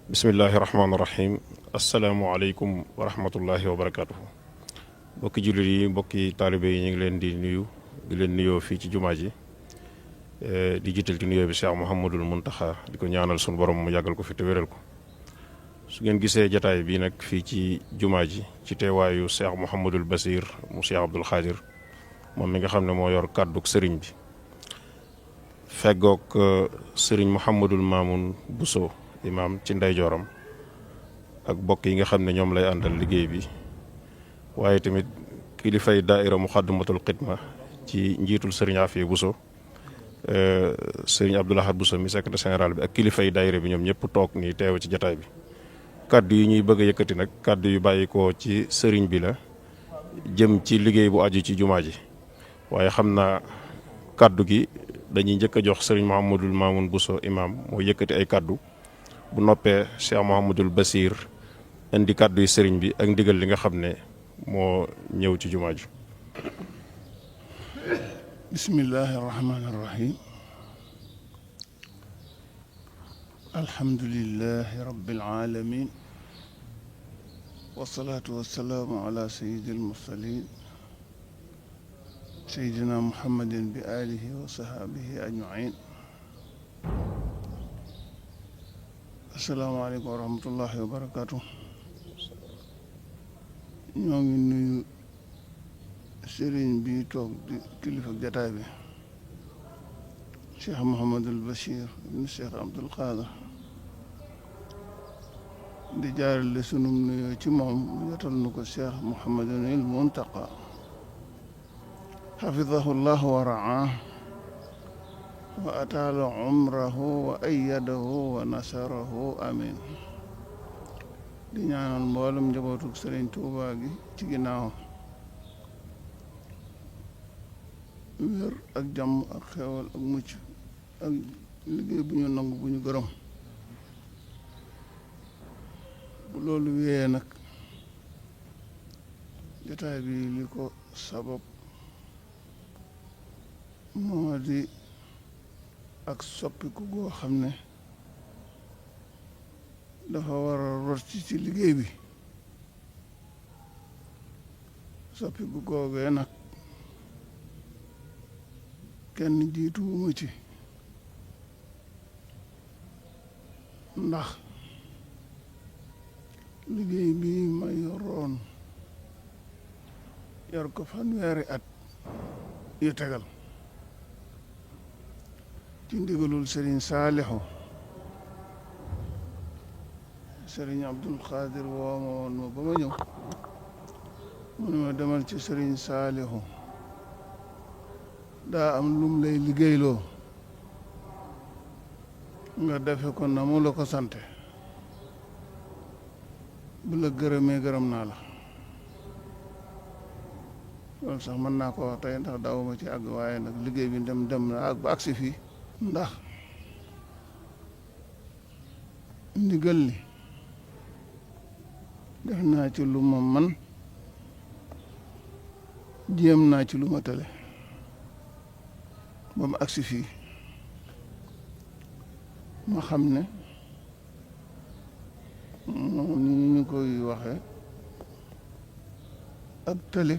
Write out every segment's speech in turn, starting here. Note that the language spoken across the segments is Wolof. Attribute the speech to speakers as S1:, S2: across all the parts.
S1: bismillahi rahmaani rahim asalaamualeykum wa rahmatullahi wa barakatuhu mbokki jullit yi mbokki taalibe yi ñu ngi leen di nuyu di leen nuyoo fii ci jumaa ji di jiital ci nuyoo bi Cheikh Mouhamadul Muntaxa di ko ñaanal sunu borom mu yàggal ko fi te wéral ko su ngeen gisee jataay bi nag fii ci jumaa ji ci teewaayu Cheikh Mouhamadul Basir mu Cheikh Abdoul Khadir moom mi nga xam ne moo yor kàdduk sëriñ bi feggoog sëriñ Mouhamadul Mamoun Bousso imaam ci ndeyjooram ak bokk yi nga xam ne ñoom lay àndal liggéey bi waaye tamit kilifay daaira Muxaddamatul Xidma ci njiitul sëriñ Afiya Bousso sëriñ Abdoul Ahad Bousso mi secrétaire général bi ak kilifay daaira bi ñoom ñëpp toog nii teew ci jataay bi kaddu yi ñuy bëgg a yëkkati nag kaddu yu bàyyi ko ci sëriñ bi la jëm ci liggéey bu aju ci jumaa ji waaye xam naa kaddu gi dañuy njëkk a jox sëriñ Mouhamadul Mamoun Bousso imaam moo yëkkati ay kaddu bu noppee Cheikh Mouhamadul Basir indi kàddu yi sëriñ bi ak ndigal li nga xam ne moo ñëw ci jumaa ji.
S2: bismillahi rahmaani rahim alhamdulillahi rabbil alamin wasalaatu wasalaamu ala sayyidil mursalin sayyidina muhammadin bi alihi wa sahaabihi ajmain. asalaamaaleykum wa rahmatullahi wa barakaatu. ñoo ngi nuyu sëriñ bi toog di kilifa jataay bi Cheikh Mouhamadul Bachir ibn Cheikh Abdoul Khadir di jaarale sunum nuyoo ci moom jotal nu ko Cheikh Mouhamadul Muntaqa xafidahu llah wa raa wa ataala umrahu wa ayyadahu wa nasarahu amin. di ñaanal mboolem njabootu Sëriñ Tuubaa gi ci ginnaaw wér ak jàmm ak xewal ak mucc ak liggéey bu ñu nangu bu ñu gërëm. bu loolu wéyee nag jotaay bi li ko sabab moo di ak soppiku goo xam ne dafa war a rot ci liggéey bi. soppiku googee nag kenn jiituwuma ci ndax liggéey bi ma yoroon yor ko fanweeri at yu tegal ci ndigalul Sëriñ Saalixu Sëriñ Abdoul Khadir woo ma woon ma ba ma ñëw mu ne ma demal ci Sëriñ Saalixu daa am lum lay liggéeyloo nga defe ko na mu la ko sante bu la gërëmee gërëm naa la. loolu sax mën naa ko wax tey ndax daawuma ci àgg waaye nag liggéey bi dem na ak ba agsi fii ndax ndigal li def naa ci lu ma man jéem naa ci lu ma tële ba mu agsi fii ma xam ne moom ni ñu koy waxee ak tële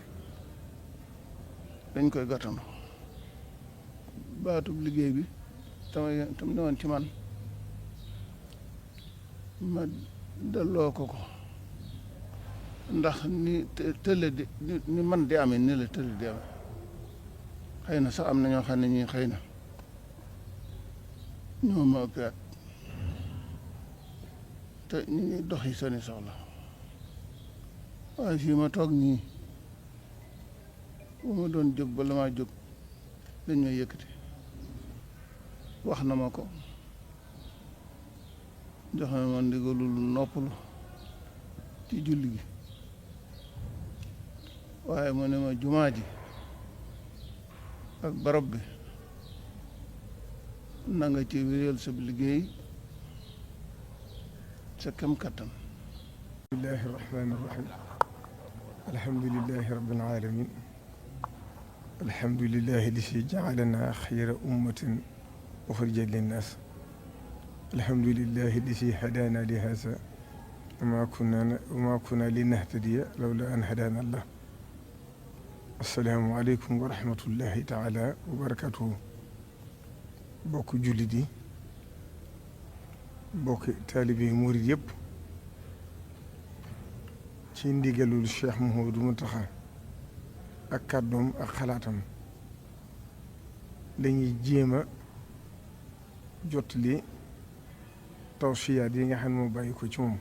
S2: dañ koy gàttanu baatub liggéey bi tam ne woon ci man ma delloo ko ndax ni tële di ni man di amee ni la tële di amee xëy na sax am na ñoo xam ne ñii xëy na ñoo ma ëpp at te ñu ngi doxi seeni soxla waaye fii ma toog nii bu ma doon jóg ba la maa jóg dañ may yëkkati wax na ma ko jox na ma ndigalul noppalu ci julli gi waaye mu ne ma jumaa ji ak barab bi na nga ci wéyal sa liggéey sa kem kattan.
S3: bismillahi rahmani rahim alhamdulillahi rabbil alamin alhamdulillahi lasi jaalana xayra ummatin uxrijat linnaas alhamdulillahi alladi hadaana li haza wa ma kunna linahtadiya lawla an hadaana allah. assalaamu aleykum wa rahmatullahi taala wa barakatuhu. bokk jullit yi, bokk taalibe yi murit yëpp, ci ndigalul Cheikh Mouhamadou Mountakha ak kàddoom ak xalaatam lañuy jéem a jottali tawsiyaat yi nga xam ne moo bàyyi ko ci moom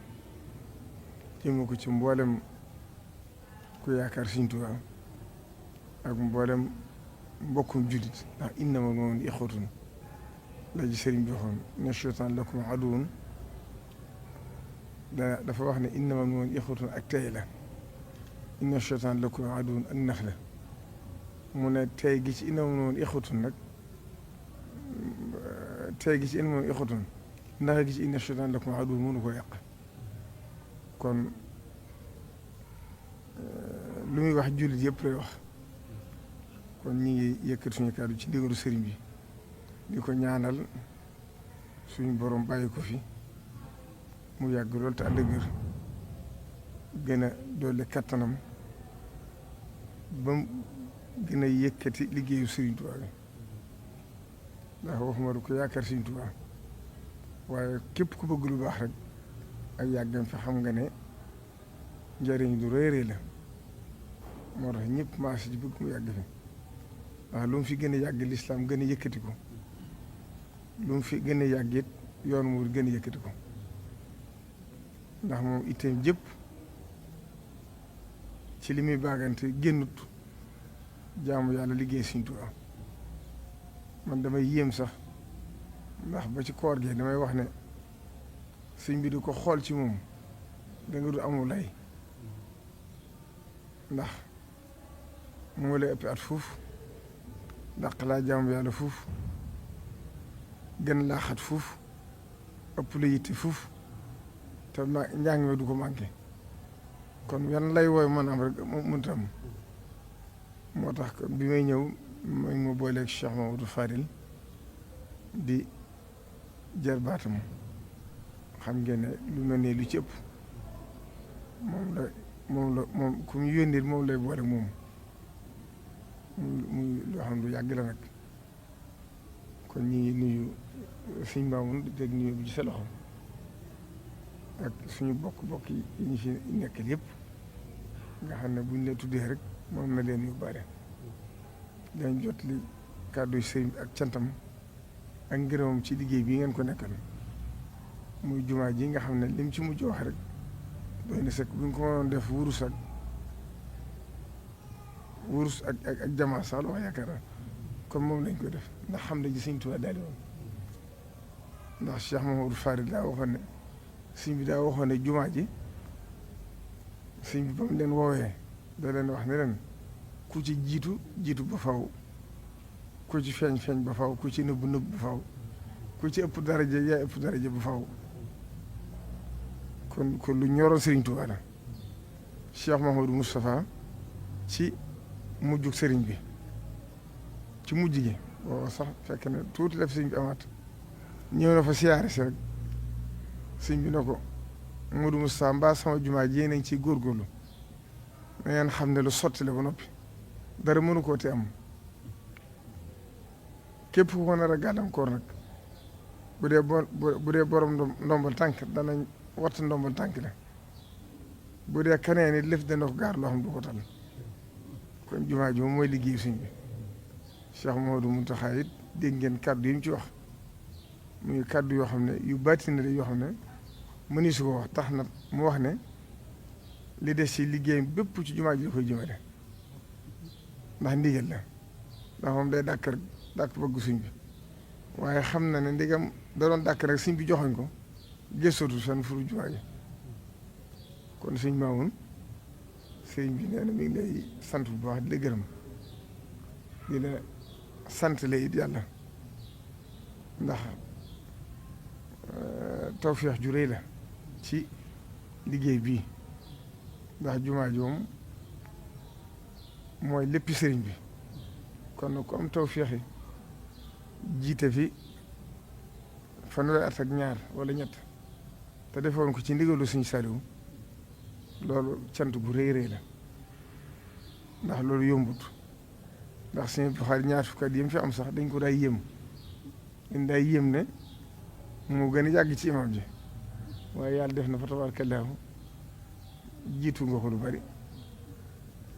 S3: jéem ko ci mboolem ku yaakaar Sëriñ Tuubaa ak mboolem mbokkum jullit, ndax innamal mu'minuuna ixwatun la ji sëriñ bi waxoon inna shaytaana lakum aduwwun. dafa wax ne innamal mu'minuuna ixwatun ak tey la, inna shaytaana lakum aduwwun ak nax la. mu ne tey gi ci innamal mu'minuuna ixwatun nag, tey gi ci innamal mu'minuuna ixwatun, ndax gi ci inna shaytaana lakum aduwwun mënu ko yàq. kon lu muy wax jullit yëpp lay wax. kon ñi ngi yëkkat suñu kàddu ci ndigalu sëriñ bi di ko ñaanal suñu borom bàyyi ko fi mu yàgg lool te ànd ak wér, gën a doole kattanam ba mu gën a yëkkati liggéeyu Sëriñ Tuubaa bi. ndax waxuma du ko yaakaar Sëriñ Tuubaa waaye képp ku bëgg lu baax rek ak yàggam fi xam nga ne njëriñ du rëy rëy la. moo tax ñëpp maase ci bëgg mu yàgg fi, ndax lu mu fi gën a yàgg lislaam gën a yëkkati ko, lu mu fi gën a yàgg it yoon mu gën a yëkkati ko. ndax moom itteem jëpp ci li muy baagante génnut jaamu yàlla liggéey Sëriñ Tuubaa. man damay yéem sax, ndax ba ci koor gi damay wax ne sëñ bi di ko xool ci moom da nga du amul lay, ndax moo lay ëpp at fuuf, dàq laa jaamu yàlla fuuf, gën laa xat fuuf, ëpp la yitte fuuf, te njàng mi du ko manqué. kon yan lay wooy mën am rek mënut am. moo tax bi may ñëw ma booleeg Cheikh Mamadou Fadil di jarbaatam. xam ngeen ne lu mel ne lu ci ëpp moom ku mu yónnee moom lay boole moom muy loo xam lu yàgg la nag. kon ñi ngi nuyu suñ Maamun di teg nuyu bi ci sa loxo ak suñu bokk yi ñu fi nekkal yëpp nga xam ne buñ la tuddee rek moom na leen yóbbaale. dañ jot li kàddu sëriñ bi ak cantam ak ngërëmam ci liggéey bii ngeen ko nekkal muy jumaa ji nga xam ne lim ci mujj wax rek doy na sëkk bu ñu ko mënoon def wurus ak jamaa sax la wax yaakaar naa kon moom lañ koy def, ndax xam ne ji Sëriñ Tuubaa daal di woon. ndax Cheikh Mamadou Farid daa waxoon ne sëñ bi daa waxoon ne jumaa ji sëñ bi ba mu leen woowee da leen wax ne leen ku ci jiitu ba faw, ku ci feeñ ba faw, ku ci nëbb ba faw, ku ci ëpp daraja yaa ëpp daraja ba faw. kon lu ñoroon Sëriñ Tuubaa la. Cheikh Mahamadou Moustapha ci mujjug sëriñ bi, ci mujj gi booba sax fekk na tuuti la fi sëriñ bi amaat, ñëw na fa siyaare si rek sëriñ bi ne ko Modou Moustapha mbaa sama jumaa ji nañ ciy góorgóorlu na ngeen xam ne lu sotti la ba noppi dara mënu koo te am. képp ku ko nar a gàllankoor nag bu dee borom ndombal tànk danañ watt ndombal tànk la, bu dee kanee ni lëf dana ko gaar loo xam du ko tal. kon jumaa ji moom mooy liggéeyu sëñ bi. Cheikh Mouhamadou Mountakha it dégg ngeen kàddu yi mu ci wax muy kàddu yoo xam ne yu bàtti na yoo xam ne mëni su ko wax, tax na mu wax ne li des ci liggéeyam bépp ci jumaa ji da koy jëmale, ndax ndigal la, ndax moom day dàkk rek dàkk bëgg sëñ bi, waaye xam na ne ndigam da doon dàkk rek sëñ bi joxoñ ko gëstootu fenn furu jumaa ji. kon sëñ Maamun sëñ bi nee na mi ngi lay sant bu baax di la gërëm di la sant la it yàlla, ndax tawfeex ju rëy la ci liggéey bii, ndax jumaa ji moom mooy léppi sëriñ bi. kon nag ku am tawfeex yi jiite fi fanweeri at ak ñaar wala ñett te defoon ko ci ndigalu Sëñ Saliou loolu cant gu rëy rëy la ndax loolu yombut ndax Sëñ Buxaari ñaar fukki at yim fi am sax dañ ko daay yéem ne moo gën a yàgg ci imam ji waaye yàlla def na fa tabaarakallaahu jiitu nga ko lu bari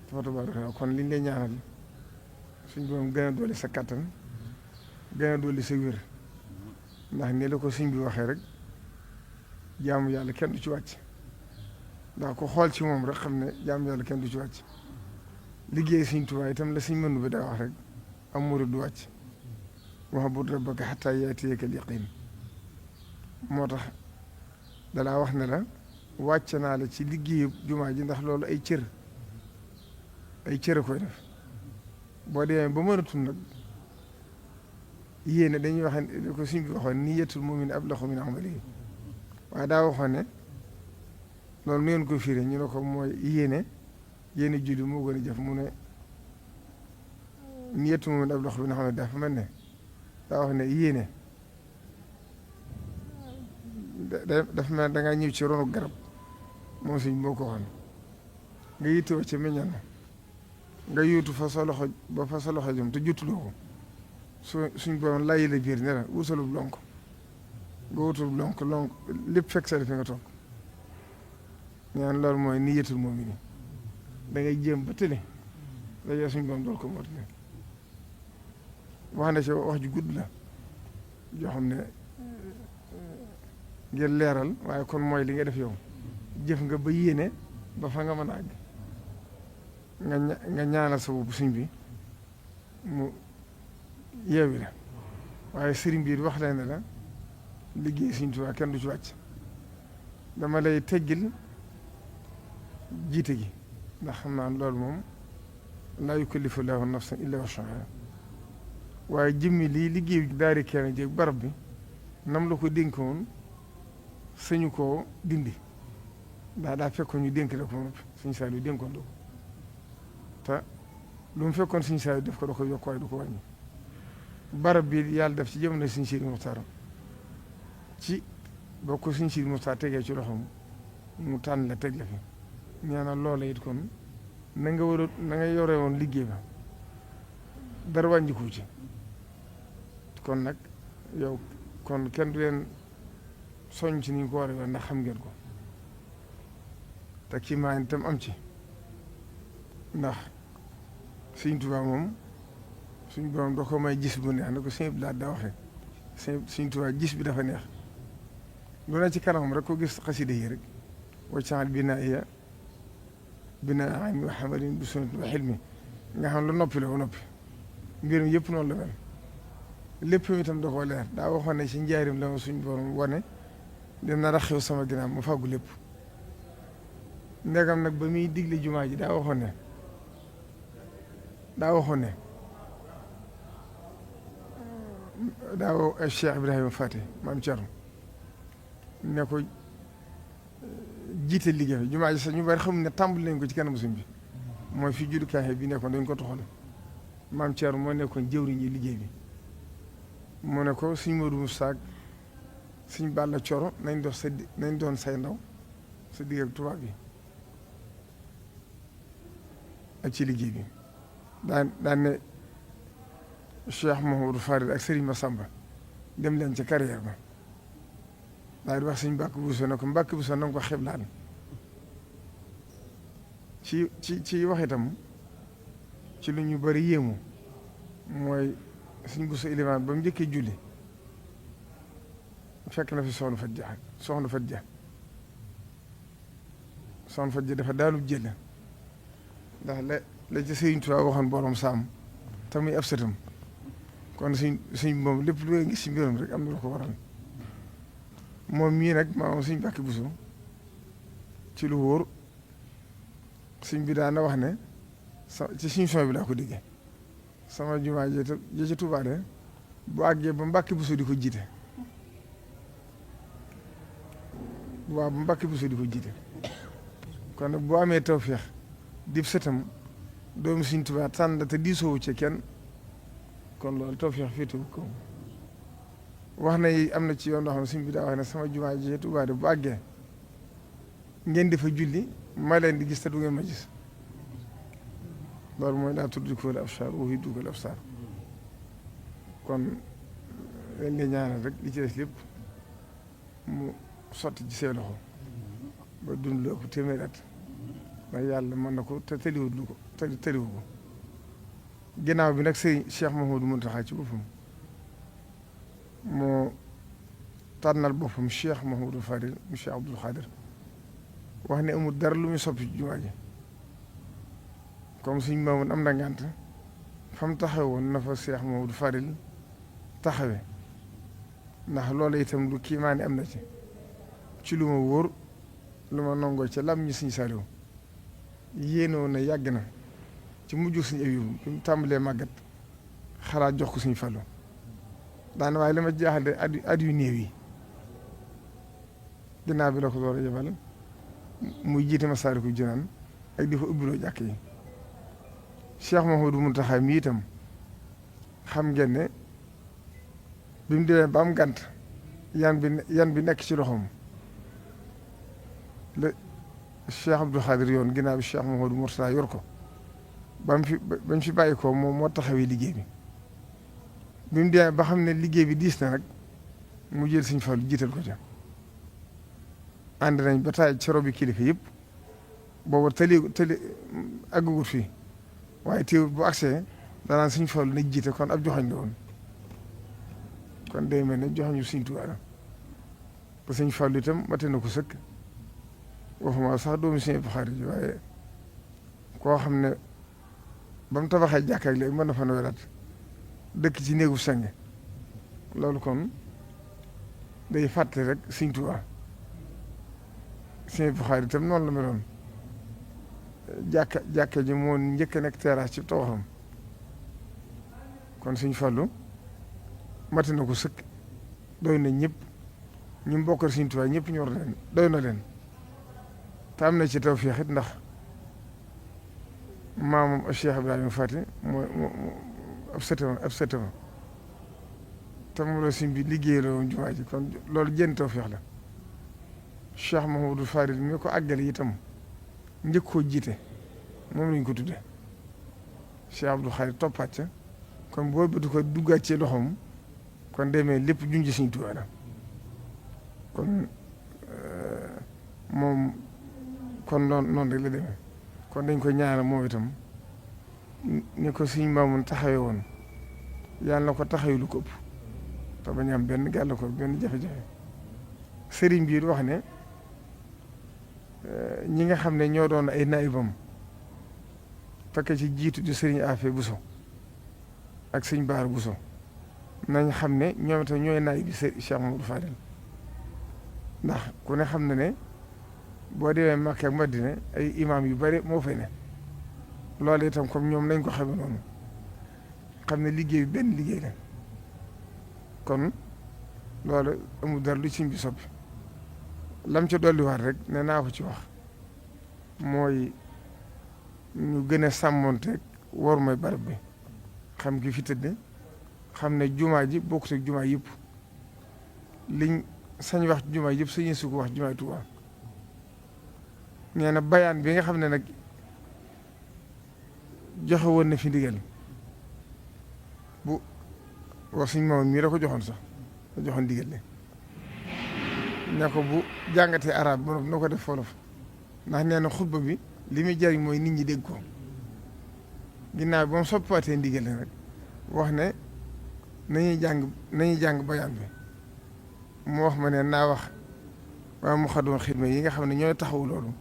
S3: fa tabaarakallaahu kon liñ lay ñaanal suñ borom gën a dolli sa kattan gën a dolli sa wér ndax ni la ko sëñ bi waxee rek jaamu yàlla kenn du ci wàcc ndax ko xool ci moom rek xam ne jaamu yàlla kenn du ci wàcc liggéey Sëñ Tuubaa itam la sëñ mënu bi daa wax rek am murid du wàcc wa'bud rabbaka hattaa ya'tiyakal yaqiin moo tax dalaa wax ne la wàcc naa la ci liggéeyu jumaa ji ndax loolu ay cër a koy def boo demee ba mënatul nag yéene dañuy wax ne ko suñ bi waxoon niyyatul mu'min ablagu min amalihi waaye daa waxoon ne loolu nu ngeen ko firee ñu ne ko mooy yéene julli moo gën a jëf mu ne niyyatul mu'min ablagu min amalihi dafa mel ne daa wax ne yéene dafa mel da ngaa ñëw ci ronu garab moom suñ moo ko waxoon nga yittewoo ca meññal nga yuutu fa sa loxo ba fa sa loxo jëm te juttuloo ko suñ borom layi la biir ne la wutalub lonk nga wutalub lonk lépp fekk sa fi nga toog ñaan loolu mooy niyyatul mu'min da ngay jéem ba tële daje suñ borom dool ko mootale wax na ci wax ju gudd la joo xam ne ngir leeral waaye kon mooy li nga def yow jëf nga ba yéene ba fa nga mën a àgg nga ñaanal sa bopp suñ bi mu yeewi la waaye sëriñ bi wax leen ne la liggéey Sëñ Tuubaa kenn du ci wàcc dama lay teggil jiite gi ndax xam naa loolu moom laa yukallifu llaahu nafsan illaa wus'ahaa waaye jëmmi lii liggéey daari kenn jéeg barab bi nam la ko dénkoon sañu koo dindi daa fekkoon ñu dénk la ko noppi Sëñ Saaliw dénkoon la ko te lu mu fekkoon Sëñ Saaliw def ko da ko yokk waaye du ko wàññi barab bi yàlla def ci jamono Sëñ Sidi Muxtaar ci boo ko Sëñ Sidi Muxtaar tegee ci loxoom mu tànn la teg la fi ñaanal loola it kon na nga yore woon liggéey ba dara wàññiku ci kon nag yow kon kenn du leen soññ ci ni ñu ko war a ndax xam ngeen ko te kii maa itam am ci ndax Sëñ Tuubaa moom suñ borom da ko may gis bu neex na ko sëñ bi daa waxee Sëñ Tuubaa gis bi dafa neex lu ne ci kanamam rek ko gis xasida yi rek waccaxal binaa ilmi wa hamalin bi sunnati wa hilmi nga xam lu noppi la ba noppi mbir mi yëpp noonu la mel lépp itam da koo leer daa waxoon ne ci njaarim la ma suñ borom wane dina raxew sama ginnaaw ma fàggu lépp ndegam nag ba muy digle jumaa ji daa waxoon ne daaw Cheikh Ibrahima Fati maam Thierno ne ko jiite liggéey bi jumaa ji sax ñu bari xamul ne tàmbali nañ ko ci kanamu suñ bi mooy fi juddukaay bi nekkoon dañ ko toxal maam Thierno moo nekkoon jëwriñ yi liggéey bi mu ne ko suñ Modou Moussa suñ Balla Coro nañ doon say ndaw sa digg ak tubaab bi ak ci liggéey bi daan ne Cheikh Mouhamadou Farid ak Serigne Massamba dem leen ca carrière ba daal di wax suñ Mbàkke Buso ne ko Mbàkke Buso na nga ko xeblaal ci wax itam ci lu ñu bari yéemu mooy suñ Buso ilimaan ba mu njëkkee julli fekk na fi soxna Fat Ja dafa daanub jël ndax la ci Sëriñ Tuubaa waxoon borom saam te muy ab sëtam kon suñ moom lépp lu ngi si mbiram rek am na lu ko waral moom mii nag maanaam suñ Mbàkke Buso ci lu wóor suñ bi daan na wax ne ci suñ son bi laa ko déggee sama jumaa ji ci Tuubaa de bu àggee ba Mbàkke Buso di ko jiite waaw ba Mbàkke Buso di ko jiite kon nag boo amee tawféex dib sëtam doomu Sëriñ Tuubaa tànn te diisoowu ci kenn kon loolu tawféex féetewu ko wax na am na ci yoon loo xam ne suñ bi daa wax ne sama jumaa ji Tuubaa de bu àggee ngeen di fa julli ma leen di gis te du ngeen ma gis loolu mooy laa tudrikuhul absaar wa yudrikul absaar kon leen di ñaanal rek li ci des lépp mu sotti ci seen loxo ba dund lu ëpp téeméeri at ndax yàlla mën na ko te tëliwut lu ko tëliwu ko ginnaaw bi nag sëñ Cheikh Mouhamadou Mountakha ci boppam moo tànnal boppam Cheikh Mouhamadou Fadil mu Cheikh Abdoul Khadir wax ne amul dara lu muy soppi ci jumaa ji comme suñ maamoon am na ngànt fa mu taxawe woon na fa Cheikh Mouhamadou Fadil taxawe ndax loolu itam lu kiimaane am na ci lu ma wóor lu ma nangoo ca lam ñi suñ Saliou yéenoo na yàgg na ci mujj suñu Abibu bi mu tàmbalee màggat xalaat jox ko suñu Fallu daana waaye li ma jaaxal de at yu néew yi ginnaaw bi la ko door a yebal muy jiite Masaalikul Jinaan ak di fa ubbiloo jàkk yi Cheikh Mouhamadou Mountakha mi itam xam ngeen ne bi mu demee ba am gànt yan bi nekk ci loxoom la Cheikh Abdou Khadir yoon ginnaaw bi Cheikh Mouhamadou Mourtada yor ko ba mu fi bàyyi ko moom moo taxawee liggéey bi mu demee ba xam ne liggéey bi diis na nag mu jël Sëñ Fallu jiital ko ca ànd nañ ba taay ci robi kilifa yëpp booba tëli àggugut fii waaye teewul bu agsee danaan Sëñ Fallu na jiite kon ab joxañ la woon kon day mel ne joxañu Sëñ Tuubaa la ba Sëñ Fallu itam mate na ko sëkk waxuma sax doomu Sëñ Abdou Khadre ji waaye koo xam ne ba mu tabaxee jàkkaak léegi mën na fa weraat dëkk ci néegu seng loolu kon day fàtte rek Sëñ Tuubaa Sëñ Abdou Khadre itam noonu la meloon jàkka ji moo njëkk a nekk terrasse ci tawaxam kon Sëñ Fallu mate na ko sëkk doy na ñëpp ñu bokkal Sëñ Tuubaa ñëpp ñor leen doy na leen te am na ci tawfeex it ndax maamam Cheikh Ibrahima Fati mooy ab sëtama te moom la Sëñ bi liggéey la woon jumaa ji kon loolu jën tawfeex la Cheikh Mouhamadou Fadil mi ko àggale itam njëkk koo jiite moom lañ ko tudde Cheikh Abdou Khadre toppaat ca kon boo bëtu ko duggaat ci loxoom kon demee lépp junj Sëñ Tuubaa la kon moom kon noonu rek la demee kon dañ ko ñaanal moom itam ni ko Sëñ Maamun taxawee woon yàlla na ko taxawee lu ko ëpp te bañ am benn gàllankoor benn jafe-jafe sëriñ bi wax ne ñi nga xam ne ñoo doon ay naayibam fekk ci jiitu di sëriñ Afe Buso ak sëñ Baar Buso nañ xam ne ñoom itam ñooy naayib bi Cheikh Mamadou Fadil ndax ku ne xam na ne boo demee Makka ak Madina ay imaam yu bari moo fay ne loolu itam comme ñoom nañ ko xamee noonu xam ne liggéey bi benn liggéey la kon loolu amul dara lu ci bi soppi lam ca dolliwaat rek ne naa ko ci wax mooy ñu gën a sàmmonteeg war mooy barab bi xam ki fi tëdd xam ne jumaa ji bokkut ak jumaa yëpp liñ sañ wax jumaa yëpp sañu su ko wax jumaa Tuubaa nee na bayaan bi nga xam ne nag joxe woon na fi ndigal bu wax suñ moom mii la ko joxoon sax la joxoon ndigal li ne ko bu jàngatee arab ba na ko def wolof ndax nee na xutba bi li muy jariñ mooy nit ñi dégg ko ginnaaw bi ba mu soppiwaatee ndigal li rek wax ne nañuy jàng bayaan bi mu wax ma ne naa wax waa mu xadoon xidma yi nga xam ne ñooy taxaw loolu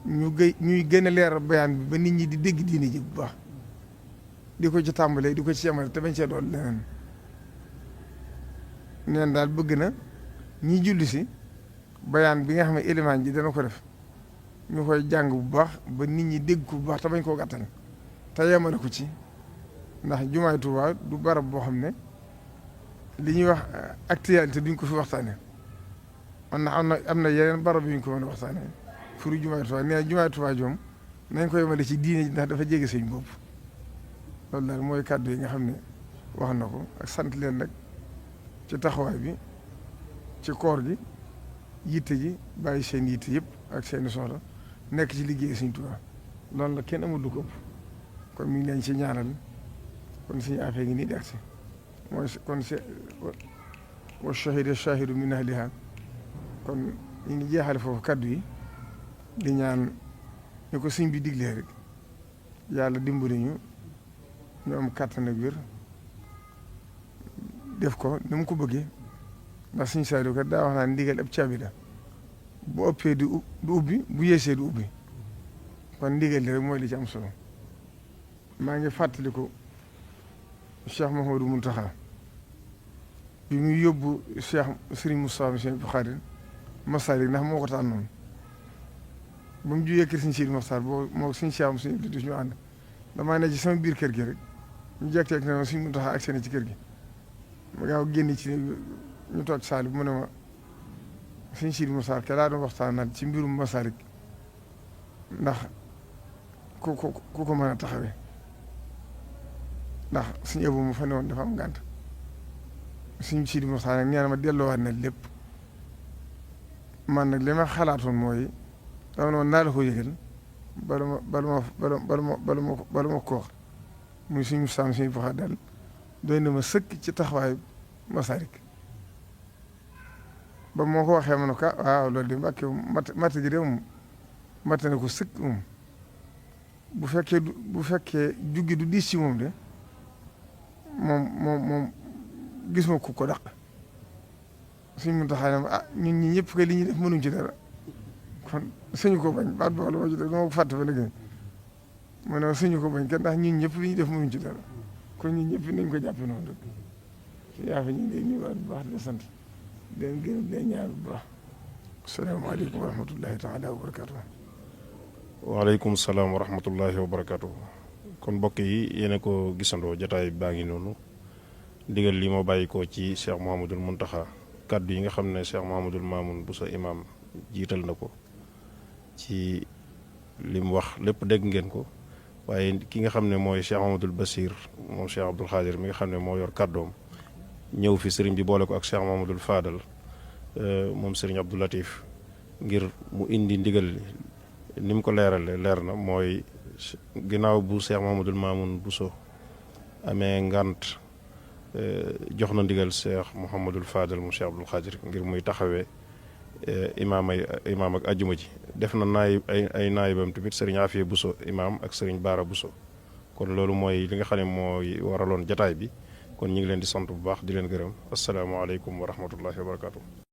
S3: ñuy gën a leeral bayaan bi ba nit ñi di dégg diine ji bu baax di ko ci tàmbalee di ko ci yemale te bañ cee doon leneen neen daal bëgg na ñi julli si bayaan bi nga xam ne élément ji dana ko def ñu koy jàng bu baax ba nit ñi dégg ko bu baax te bañ koo gàttal te yemale ko ci ndax jumaay Tuubaa du barab boo xam ne li ñuy wax actualité duñ ko fi waxtaane man na am na yeneen barab yu ñu ko mën a waxtaane furu jumaay Tuubaa nee na jumaay Tuubaa joom nañ ko yemale ci diine ndax dafa jege sëñ bopp loolu daal mooy kàddu yi nga xam ne wax na ko ak sant leen nag ci taxawaay bi ci koor gi yitte ji bàyyi seen yitte yëpp ak seeni soxla nekk ci liggéey Sëriñ Tuubaa loolu la kenn amul lu ko ëpp kon mi ngi leen ci ñaanal kon suñu affaire ngi nii di agsi mooy kon wa shahida shahidu min ahliha kon ñu ngi jeexale foofu kaddu yi di ñaan ñu ko sëñ bi diglee rek yàlla dimbali ñu am kàttan ak wér def ko ni mu ko bëggee ndax suñu Saaliw kat daa wax naa ndigal ab caabi la bu ëppee du ubbi bu yeesee du ubbi kon ndigal li rek mooy li ci am solo maa ngi fàttaliku Cheikh Mouhamadou Mountakha bi muy yóbbu Cheikh Serigne Moustapha Moussa Bukhari Masalik ndax moo ko tànnoon ba mu jugee kër Serigne Sidi Mokhtar boo moo Serigne Cheikh Moussa di ñu ànd damaa ne ci sama biir kër gi rek ñu jekk-jekk ne ma Serigne Mountakha ak seen ci kër gi ma gaaw génn ci ñu toog saali mu ne ma Serigne Sidi Mokhtar ke laa doon waxtaanal ci mbirum Masalik ndax ku ko mën a taxawee ndax suñu ëpp mu fa ne woon dafa am gànt suñu Sidi Mokhtar nag nee na ma delloowaat na lépp man nag li ma xalaatoon mooy dama ne woon naa la ko yëgal bala ma ko wax muy suñu saam suñu boxa dal doy na ma sëkk ci taxawaayu Masalik ba moo ko waxee ma ne ko waaw loolu de mbàkke matt ji de moom matt na ko sëkk moom bu fekkee juggi du diis ci moom de moom gis ma ku ko daq suñ mun taxaa ne ah ñun ñi ñëpp kay li ñuy def mënuñ ci dara kon suñu ko bañ baat boo la ma ci def dama ko fàtte ba léegi ma ne suñu ko bañ kat ndax ñun ñëpp li ñuy def mënuñ ci dara kon ñun ñëpp nañ ko jàppe noonu rek si yaa fi ñu ngi lay nuyuwaat bu baax di sant di leen gërëm di leen ñaar bu baax asalaamaaleykum wa rahmatullahi taala wa barakatuh
S1: waaleykum salaam wa rahmatullahi wa barakatuh kon mbokk yi yéen a ko gisandoo jataay baa ngi noonu ndigal li moo bàyyi ko ci Cheikh Mouhamadoul Mountakha kaddu yi nga xam ne Cheikh Mouhamadoul Mamoun Bousso imam jiital na ko ci li mu wax lépp dégg ngeen ko waaye ki nga xam ne mooy Cheikh Mouhamadoul Bassir moom Cheikh Abdoul Khadir mi nga xam ne moo yor kàddoom ñëw fi sëriñ bi boole ko ak Cheikh Mouhamadoul Fadal moom sëriñ Abdou Latif ngir mu indi ndigal li ni mu ko leerale leer na mooy ginnaaw bu Cheikh Mouhamadoul Mamoun Bousso amee ngant jox na ndigal Cheikh Mouhamadoul Fadal mu Cheikh Abdoul Khadir ngir muy taxawee imaam ak ajjuma ji def na ay naayibam tamit sëriñ Afia Bousso imaam ak sëriñ Baara Bousso kon loolu mooy li nga xam ne mooy waraloon jataay bi kon ñu ngi leen di sant bu baax di leen gërëm asalaamaaleykum wa rahmatullahi wa barakatuh